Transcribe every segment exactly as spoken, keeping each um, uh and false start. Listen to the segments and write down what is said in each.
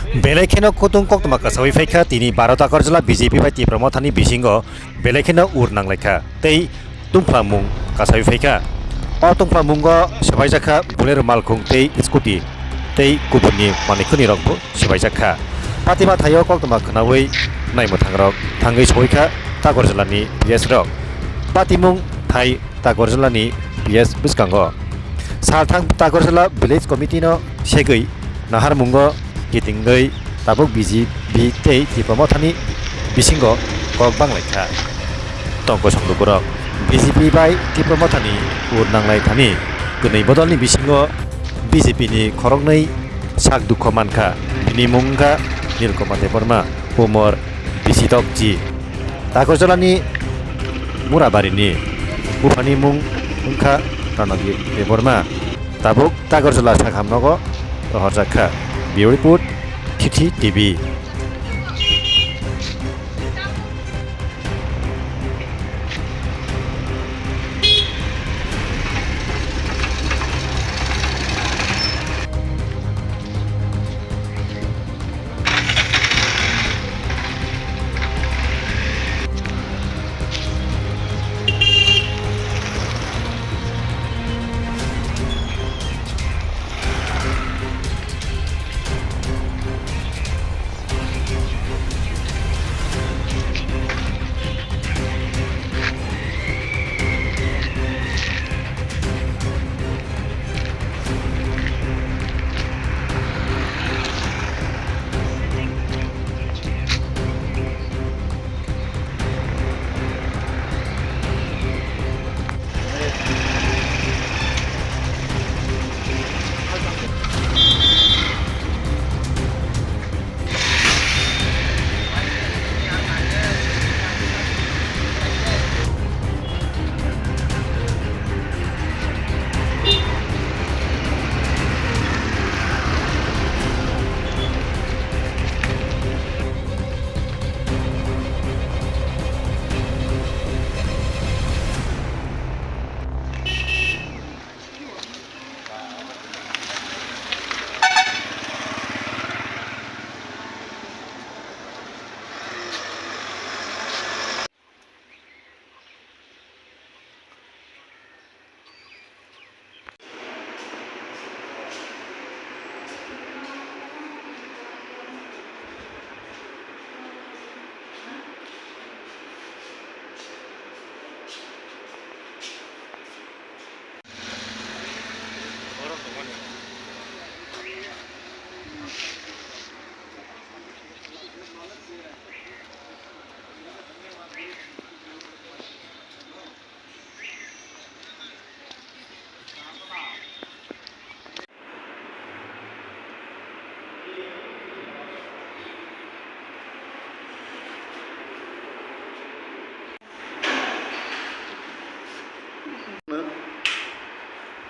Belai kheno kutung koktwma kasawi phaikha tini Bharat Agartala B J P bai Tipra Mothani bisingo belai kheno ur nanglaikha tei tungphlamung kasawi phaikha. O tungphlamung o swbaijakha Bolero malkhung tei scooty tei kubunni manwi khwnirokbo swbaijakha. Patima thaio koktwma khwnawi naimwthangrok thangwi soikha Takorjalani P S rok. Patimung thai Takorjalani P S bwskango. Salthang Takorjala Village Committee no segwi naharmungo kitingwi tabuk B J P tei Tipra Mothani bisingo kok banglaikha. Tongkosong lukurok B J P bai Tipra Mothani ur nanglai thani kwnwi bodolni bisingo B J P ni khoroknwi sak dukho mankha. Bini mung wngkha Nilkumar Debbarma, umor bisi tokchi. Takorjalani Murabarini buphani mung wngkha Ranabir Debbarma. Tabuk Takorjala sakhamnogo rohorjak kha. Bureau Report, T T T V.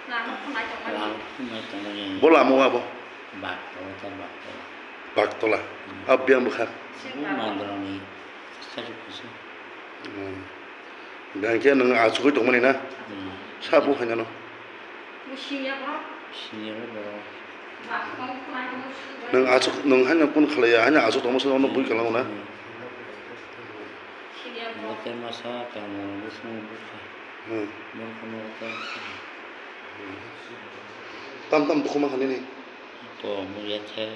Lama khwnai tongmani. Lama khwnai tongmani. Bo lama o abo? Baktola ta baktola. Baktola. Hmm. Abo biyang bwkha? Bo mandrani sari kusu. Hmm. Biyang khe nwng achugwi tongmani na? Hmm. Sa bo khainano? Bo siniya bo? Siniya bo. Nwng achuk, nwng haino kun khlaiya, haino achuk tongma sano bui kalango na? Hmm. Bo khe masa tamo bwskango bukha. Hmm. Borok no ta. Tam tam bukhuma kha nini? To muya khe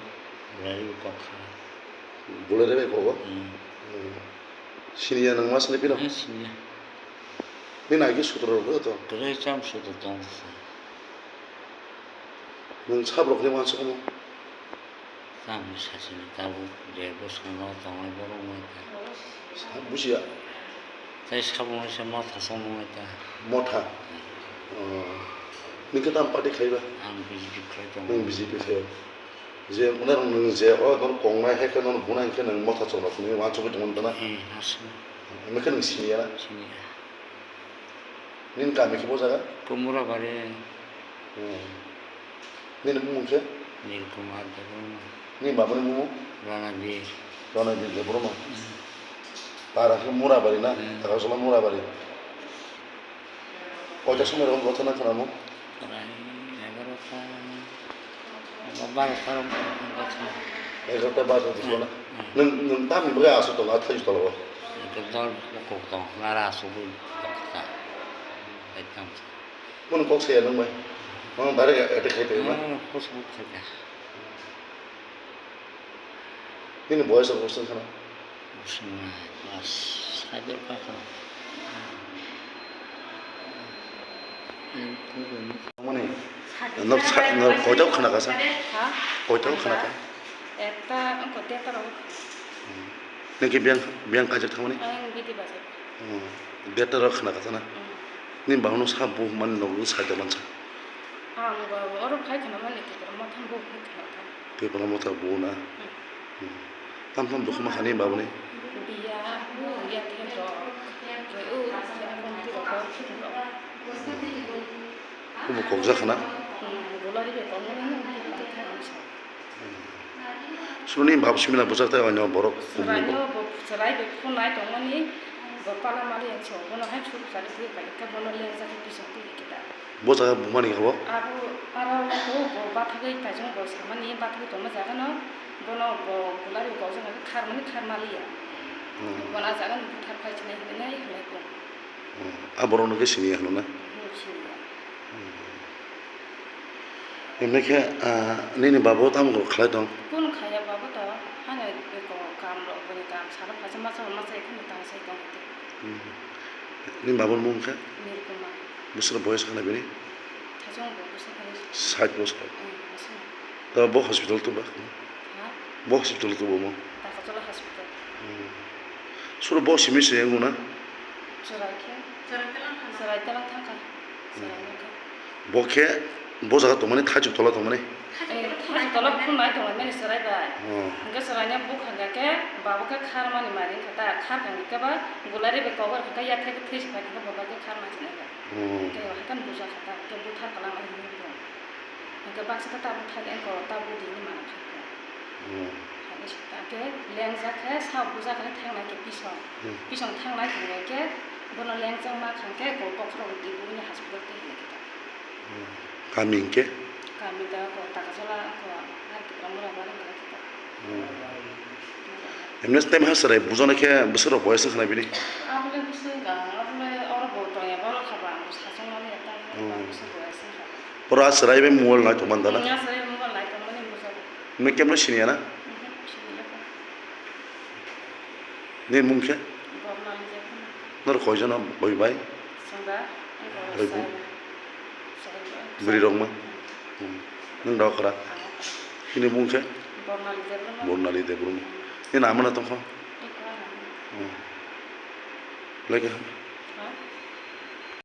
bulai bai kok kha. Bulai bai kok? Hmm. Hmm. Siniya nwng ma sini pino? Eh, siniya. Nini agi sutro rok to? Kwrwi cham sutro tong se. Nwng sab rok ni uansuk omo? Tamo sachini tabuk je bwskango tongnai borok no ta. Sa-, bujiya. Tei sabo se motha song nai ta. Motha? Hmm. Oh. Nini khe tamo party khaiba? Ang B J P khlai tongo. Nwng B J P khaio. Je onek nwng je o nono kongnai hai khe nono bunai khe nwng motha chwng rok hinwi uansugwi tongmani tana? Hmm, aswk. Nwng khe nwng siniya na? Siniya. Nini kami khe bo jaga? Kumura bari. Hmm. Nini bumung khe? Nil Kumar Debbarma. Nini babani bumung? Ranabir. Ranabir Debbarma. Hmm. Para khe Murabari na? Hmm. Takarjala Murabari. Koita somoi rokom gotha nang khnamo? Prai egarota, barota rokom gotha. Egarota bajo di sona. Hmm. Nwng, nwng tamni bagwi aswk tongo, a thaisok tola o? Ekdom kok tong, nara aswk bo tong kha. Ekdom. Mano kok saya nwng bai. Mano direct attack khai tongma. Hmm, kos bo khai kha. Nini boyes rok bwswk khna? Bwswk nai, mas, sai bwrwi kha khna. Mani, nok sa-, nok koito khna kha sa? Ha? Koito khna kha? Ekta, ang koito ta rok. Hmm. Nang khe biyang, biyang kajak thangmani? Ang bidi bajak. Hmm. Beta rok khna kha sa na? Hmm. Nini babu no sa bu man nok sai da mansa. Ang bo oro khai khna mani, Tipra Motha bo khai khna kha. Tipra Motha bo na? Hmm. Hmm. Tam tam dukhu ma khani babu ni? Biya, bu ya khe rok. Ke u, ya kon ti rok, rok. Kubo kokjak khna? Hmm, gulari be kon mani, hmm. Suni bab simina bwsajak tei oino borok. Chwraino bo chwrai bai phunai tongmani, bo pala mali ang se bono hai chwrai twi bai khe bono lengjak khe bising twi khe da. Bo jaga bumani khe bo? Abo, aro bo, bo bathagwi paijak bo samani bathagwi tongma jaga no, bono bo gulari bo kokjak kharmani kharmaliya. Hmm. Bono ah jaga ni buthar phai sinai hinwi nai hinlai bo. Hmm. Ah borok no khe siniya hwnwi na? Hmm, siniya. Hmm. Himkhe, ah, nini babo tamo khlai tong? Kunu khaya babo to, hano eko kam rok, bini kam salo phaisa masa masa ekheno tang sai tong te. Hmm. Nini baboni mung khe? Nirukuma. Bwswk boyes khna bini? Thajong bo bwswk khna. Sait bosor. Hmm, bwswk. To bo hospital tuba? Ha? Bo hospital tubo mo? Takotola hospital. Hmm. Suro bo simi se yango na? Chwrai khe. Chwrai talang thangkha. Chwrai nangkha. Bo khe bo jaga tongmani, thaichuk tola tongmani? Eh, thaichuk tola phunai tongmani chwrai bai. Oh. Hwnkhe chwraino bukha khe babo khe kharmani mari wngkha ta, kharkha hwnkhe ba gulari bai kok rwkha khe yathai khe thwi se phai khe bo bai khe kharma se nai kha. Oh. Hwnkhe haikhe buja kha ta, hwnkhe buthar kwlangma hinwi tong. Hwnkhe baksa khe tabuk thani wngkha, tabuk dini mana kha khe. Hmm. Hake lengjak khe, sak bujak khe thangnai khe pisong. Hmm. Pisong thangnai khe, khe bono lengjak ma kha khe, ko bokhorok twi bini hospital twi hinwi khe ta. Hmm. Kami hinkhe? Kami da ko Takarjala ko Arikipra mura bari hinwi khe ta. Hmm. Emnes tem ha serai bujana khe bwswk rok boyes wngkha na bini? Abole bwswk ang, abole oro bo tongya, borok kha ba ang sachwng mani ya ta, hmm, bwswk boyes wngkha. Oro ah serai bai mobile nai tongmani da na? Hmm, ah serai mobile nai tongmani bujak. Nini kemno siniya na? Mhm, siniya. Nini mung khe? Bornali Debbarma. Nor koijon boi bai? Chwng da, ang Oi, bo. Sai. Sai. Bwrwi rok ma? Hmm. Nwng da okra? Ang okra. Nini mung khe? Bornali Debbarma. Bornali Debbarma. Nini ama na tong kho? Eko ano. Hmm. Lagi.